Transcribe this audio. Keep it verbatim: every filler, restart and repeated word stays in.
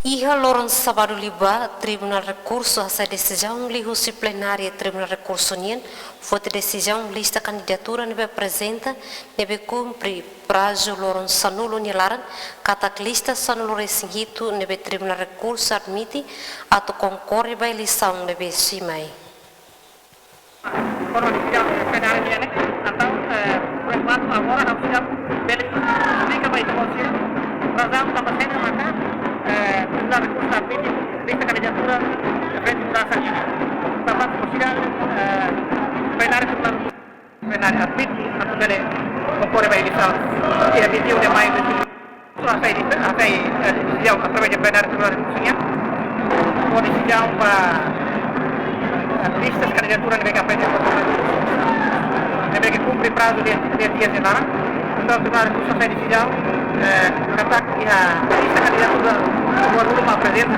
Iha loron sábadu liubá, Tribunál Rekursu hasai desizaun liuhusi plenária Tribunál Rekursu nian, foti desizaun lista kandidatura ne'ebé aprezenta, ne'ebé kumpre prazu loron sanulu nia laran, katak lista sanulu-resin-hitu ne'ebé Tribunál Rekursu admite atu konkorre ba eleisaun ne'ebé sei mai. Forma desizaun plenária nian ne'e, entaun, eh, por enkuantu agora ha'u seidauk bele esplika ba ita-boot sira razaun tanba saida maka, eh, Tribunál Rekursu admite lista kandidatura Frente Mudansa nian. Tanba sira, eh, plenária Tribunál, plenária admite atu bele konkorre ba eleisaun iha vinte e um de maio de dois mil e vinte e um. Hasai, hasai, eh, desizaun através de plenária Tribunál Rekursu nian, fó desizaun ba, eh, listas kandidatura ne'ebé ke aprezenta, ne'ebé ke kumpre prazu dez, dez dias nia laran. Entaun, Tribunál Rekursu hasai desizaun, eh, katak iha lista kandidatura rua-nulu mak aprezenta,